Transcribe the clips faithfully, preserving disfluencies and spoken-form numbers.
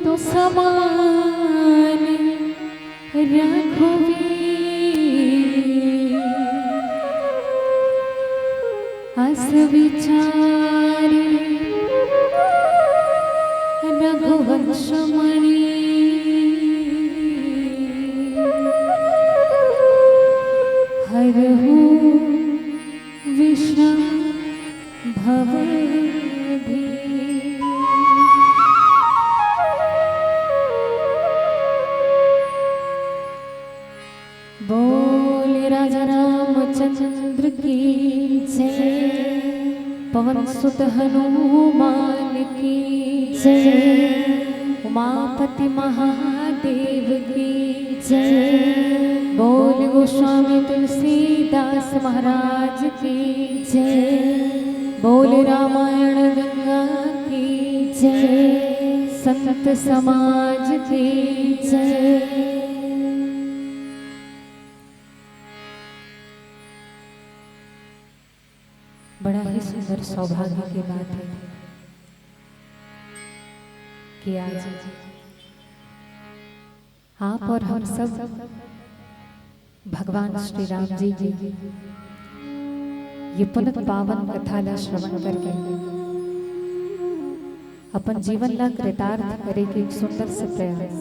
तो समान रघुवीर, अस विचार रघुवंश मणि। हरहु विषम भव भी। बोल राजा रामचंद्र की जय, पवन सुत हनुमान की जय, उमापति महादेव की जय, बोल गोस्वामी तुलसीदास महाराज की जय, बोल रामायण गंगा की जय, संत समाज की जय। बड़ा ही सुंदर सौभाग्य की बात है कि आज आप और हम सब भगवान श्री राम जी की ये पुनित पावन कथा ला श्रवण करके अपन जीवन ला कृतार्थ करे के एक सुंदर से प्रयास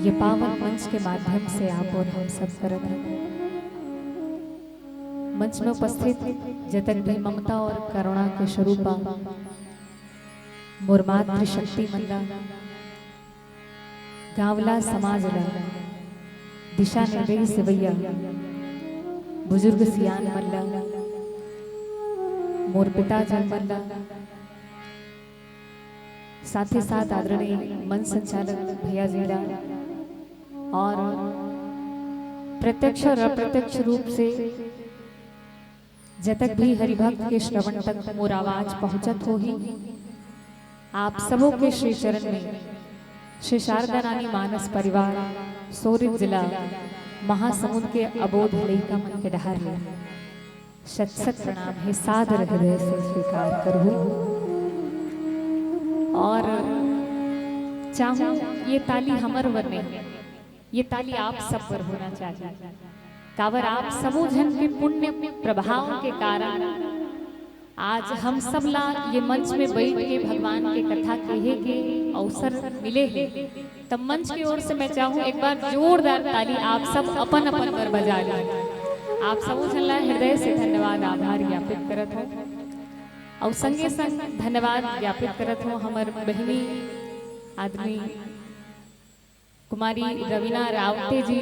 ये पावन मंच के माध्यम से आप और हम सब करत हैं। मंच में उपस्थित जतन भी ममता और करुणा के स्वरूपा मोर मातृशक्ति मन ला, गांव ला, समाज ला दिशा निर्देश देवइया बुजुर्ग सियान मन ला, मोर पिताजी मन ला, साथ ही साथ आदरणीय मंच संचालक भैया जी ला और प्रत्यक्ष और अप्रत्यक्ष रूप से जतक भी हरिभक्त के श्रवण तक मोर आवाज पहुंचत होही, आप सबो के श्री चरण में श्री शारदा रानी मानस परिवार, सोरित जिला, महासमुंद के अबोध लइका मन के डहर ले शत शत प्रणाम हे, सादर हृदय से स्वीकार करहूं। और चाहूं ये ताली हमर बर नहीं, ये ताली आप सब बर होना चाहिए। काबर आप सबो झन के पुण्य प्रभाव के कारण आज हम सब ला ये मंच में बैठ के भगवान के कथा कहे के अवसर मिले हे। तब मंच की ओर से मैं चाहूं एक बार जोरदार ताली आप सब अपन अपन बर बजा लें। आप सबो झन ला हृदय से धन्यवाद, आभार ज्ञापित करत हों। अउ संगे संग धन्यवाद ज्ञापित करत हों हमर बहिनी आदमी कुमारी रवीना रावते जी,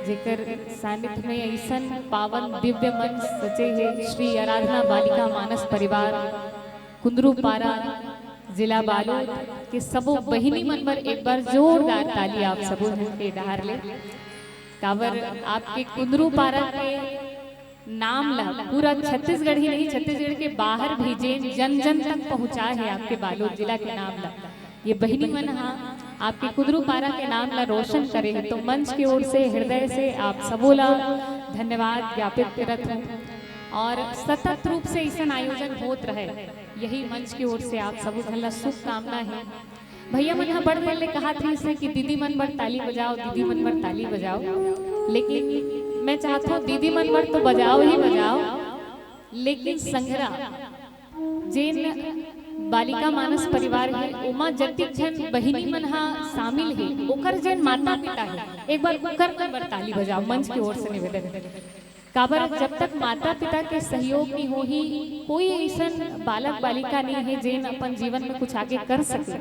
जेकर सानिध्य में अइसन पावन दिव्य मंच सजे हे श्री आराधना बालिका मानस परिवार कुंदरू पारा, जिला बालोद के सबो बहिनी मन बर एक बार जोरदार ताली आप सबो झन के डहार ले। काबर आपके कुंदरू पारा के नाम ला पूरा छत्तीसगढ़ ही नहीं, छत्तीसगढ़ के बाहर भी जेन जन जन तक पहुंचा है आपके बालोद जिला के नाम ला, ये बहिनी मन हा आपके कुंदरू पारा के नाम ला रोशन करे है। तो मंच के ओर से हृदय से आप सबो ला धन्यवाद ज्ञापित करत हूँ और सतत रूप से ऐसन आयोजन होत रहे, यही मंच के ओर से आप सबो झन ला शुभकामना है। भैया मन ह बड़ देर ले कहत रहिस हे कि दीदी मन बर ताली बजाओ, दीदी मन बर ताली बजाओ, लेकिन मैं चाहत हूँ दीदी मन बर तो बजाओ ही बजाओ, लेकिन संघरा जेन बालिका मानस परिवार हे ओमा जतिक झन बहिनी मन ह शामिल हे, ओकर जेन माता पिता हे एक बार ओकर मन बर ताली बजाओ, मंच के ओर से निवेदन हे। काबर जब तक माता पिता के सहयोग नहीं होही, कोई ऐसन बालक बालिका नहीं है जेन अपन जीवन में कुछ आगे कर सके।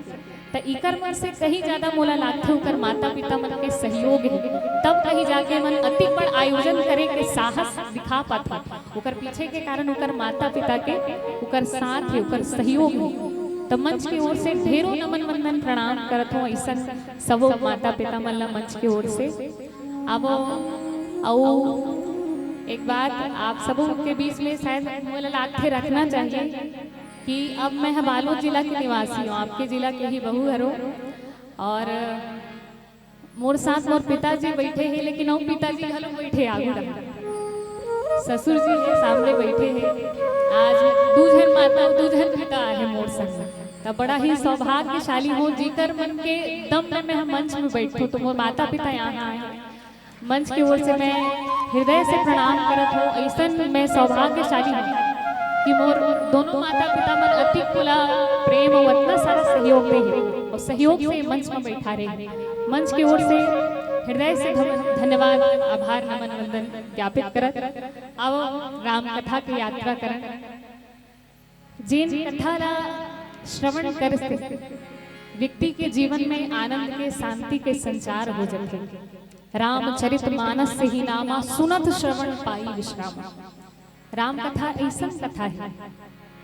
त इकर मन से कहीं ज्यादा मोला लागथे ओकर माता पिता मन के सहयोग है, तब कहीं जाके मन अति बड़ आयोजन करे के साहस दिखा पाथे। ओकर पीछे के कारण ओकर माता पिता के ओकर साथ है, ओकर सहयोग है। त मंच के ओर से ढेरों नमन वंदन प्रणाम करत हों ऐसन सबो माता पिता मन ला मंच के ओर से। अब अउ एक बात आप सबों के बीच में शायद मोला लागथे रखना चाहिए कि अब मैं ह बालोद जिला के निवासी हूँ, आपके जिला के ही बहू हरो और मोर साथ मोर पिताजी बैठे हैं, लेकिन अउ पिताजी घलो बैठे आगू डहर। ससुर जी के सामने बैठे हैं। आज दू झन माता अउ दू झन पिता आहे मोर संग। त बड़ा ही सौभाग्यशाली हूँ, जेकर मन के दम में मैं ह मंच में बैठूं, तो मोर माता पिता यहाँ आए। मंच की ओर से मैं हृदय से प्रणाम करत हूँ। ऐसन मैं सौभाग्यशाली हूँ कि मोर दोनों माता पिता मन अतिक मोला प्रेम और अतना सारा सहयोग दे हे और सहयोग से मंच में बैठा रहे। मंच की ओर से हृदय से धन-, धन्यवाद, आभार, नमन, वंदन ज्ञापित करत अब राम कथा के यात्रा करन। जेन कथा ला श्रवण करे से व्यक्ति के जीवन में आनंद के, शांति के संचार हो जाथे। रामचरित मानस से ही नामा, सुनत श्रवण पाई विश्राम। राम कथा ऐसन कथा है,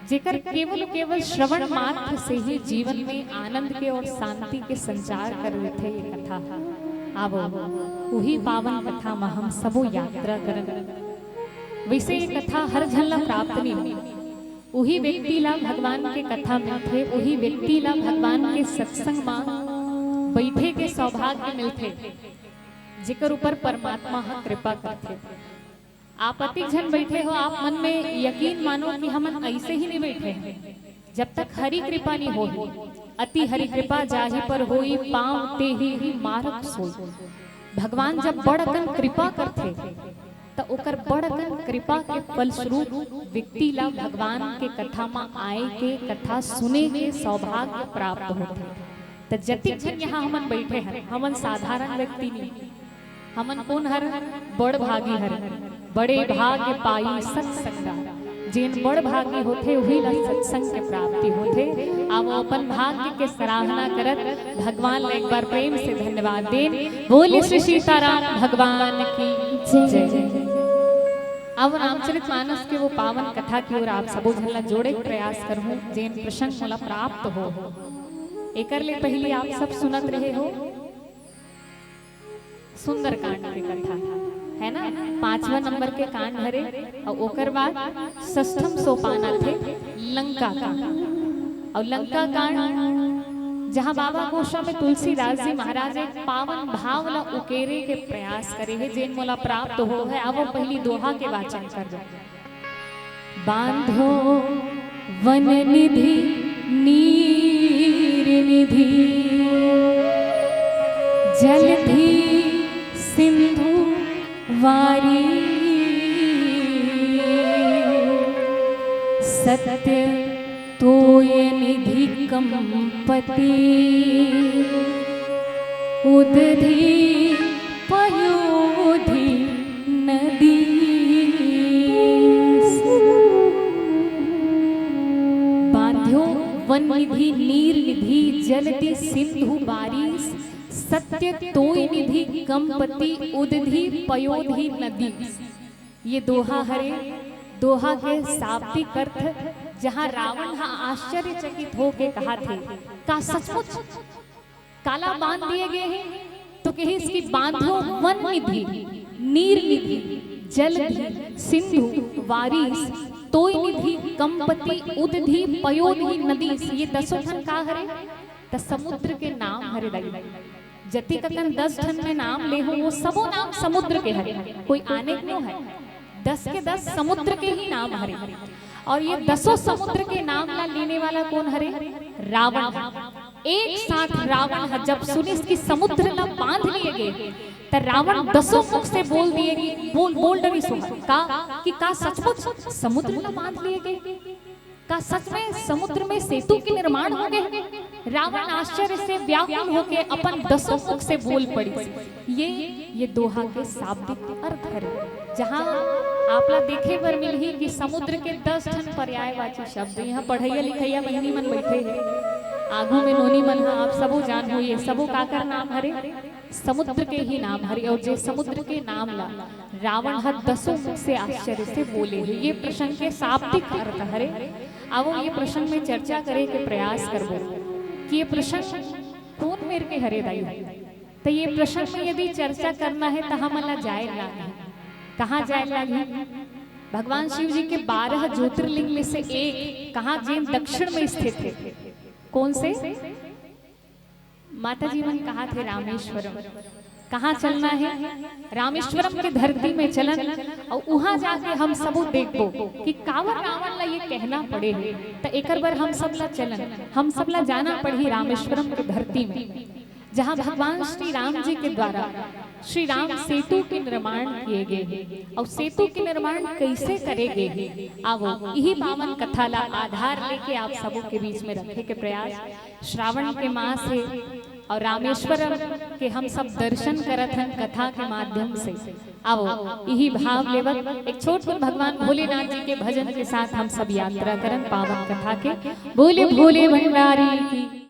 जेकर केवल, केवल श्रवण मात्र से ही जीवन में आनंद के और शांति के संचार कर देथे ये कथा। आवो, उही पावन कथा म हम सबो यात्रा करन। वैसे ये कथा हर झन ला प्राप्त नहीं हो। उही व्यक्ति ला भगवान के कथा मिलथे, उही व्यक्ति ला भगवान के सत्संग म बैठे के सौभाग्य मिलथे, जेकर ऊपर परमात्मा ह कृपा करथे। आप अतिक झन बैठे हो, आप मन में यकीन मानो कि हमन ऐसे ही नहीं बैठे हैं। जब तक हरि कृपा नहीं होही, अति हरि कृपा जाहि पर होई, पाँव ते ही मारग सोई। भगवान जब बड़ अकन कृपा करथे, त ओकर बड़ अकन कृपा के फलस्वरूप व्यक्ति ला भगवान के कथा म आए के, कथा सुने के सौभाग्य प्राप्त होथे। त जतिक झन यहाँ हमन बैठे हन, हमन साधारण व्यक्ति नहीं, हमन कोन हर? बड़ भागी हर। बड़े भाग्य पाई सत्संगा। जेन बड़ भागी होथे, उही ला सत्संग के प्राप्ति होथे। अब अपन भाग्य के सराहना करत भगवान ला एक बार प्रेम से धन्यवाद देन। बोलिए श्री सीताराम भगवान की जय। अब रामचरित मानस के वो पावन कथा की ओर आप सबो झन ला जोड़े के प्रयास करहूँ, जेन प्रसंग मोला प्राप्त हो। एकर ले पहले आप सब सुनत रहे हो सुंदरकांड के कथा, है ना? पांचवा नंबर के कांड हरे, और ओकर बाद षष्ठम सोपान आथे लंका कांड। और लंका कांड, जहां बाबा गोस्वामी तुलसीदास जी महाराज एक पावन भाव ला उकेरे के प्रयास करे हे, जेन मोला प्राप्त हो है। अब पहली दोहा के वाचन कर दो। बांधो वन निधि नीर निधि, जलधि सिंधु वारी। सत्य तोय निधि कंपति, उदधि पयोधि नदी। बांध्यो वन निधि नीर निधि, जलधि सिंधु बारिश, सत्य तोय निधि कंपति, उदधि पयोधि नदी। ये दोहा हरे, दोहा के शाब्दिक अर्थ, जहां रावण हा आश्चर्यचकित होके कहा थे, का सचमुच काला बांध दिए गए हैं? तो कहिस कि बांधो वन निधि, नीर निधि, जल निधि, सिंधु, वारिस, तोय निधि, कंपति, उदधि, पयोधि, नदीस। ये दसों ठन का हरे? त समुद्र के नाम हरे दाई। जतिक अकन दस ठन में नाम ले हो, वो सबो नाम समुद्र के हरे, कोई आने के नो है। दस के दस समुद्र के ही नाम हरे। और ये दसों समुद्र के नाम ला लेने वाला कौन हरे? रावण ह। एक साथ रावण ह जब सुनिस कि समुद्र ला बांध लिए गए, त रावण दसों मुख से बोल दिए कि बोल, बोल डरिस हो का, कि का सचमुच समुद्र ला बांध लिए गए? का सच में समुद्र में सेतु के निर्माण हो गए? रावण आश्चर्य से व्याकुल होके अपन दसों मुख से बोल पड़िस। ये, ये दोहा के शाब्दिक अर्थ हरे, जहाँ आप ला देखे बर मिलही कि समुद्र के दस ठन पर्यायवाची शब्द। यहाँ पढ़इया लिखइया बहिनी मन बैठे हे, आगू में नोनी मन ह, आप सबो जान हो, ये सबो काकर नाम हरे? समुद्र के ही नाम हरे। और जे समुद्र के नाम ला रावण ह दसों मुख से आश्चर्य से बोले हे, ये प्रसंग के शाब्दिक अर्थ हरे। अब ये प्रसंग में चर्चा करे के प्रयास करबो कि ये प्रसंग कौन मेर के हरे दाई? त ये प्रसंग में यदि चर्चा करना है, त हमन ला जाए लागही। कहाँ जाए लागही? भगवान शिव जी के बारह ज्योतिर्लिंग में से एक, कहाँ, जेन दक्षिण में स्थित है। कौन से? माता जी मन कहा थे रामेश्वरम। कहाँ चलना हे? रामेश्वरम के धरती में चलन, अउ उहाँ जाके हम सबो देखबो कि काबर रावण ला ये कहना पड़े हे। त एकर बर हम सब ला चलन, हम सब ला जाना पड़ही रामेश्वरम के धरती में, जहाँ भगवान श्री राम जी के द्वारा श्री राम सेतु के निर्माण किए गए हे। अउ सेतु के निर्माण कैसे करे गए हे, आवो इही पावन कथा ला आधार लेके आप सबो के बीच में रखे के प्रयास। श्रावण के मास हे अउ रामेश्वरम के हम सब दर्शन करत हन कथा के माध्यम से। आवो इही भाव लेवत एक छोट कुन भगवान भोलेनाथ जी के भजन के साथ हम सब यात्रा करन पावन कथा के। बोले भोले भंडारी की।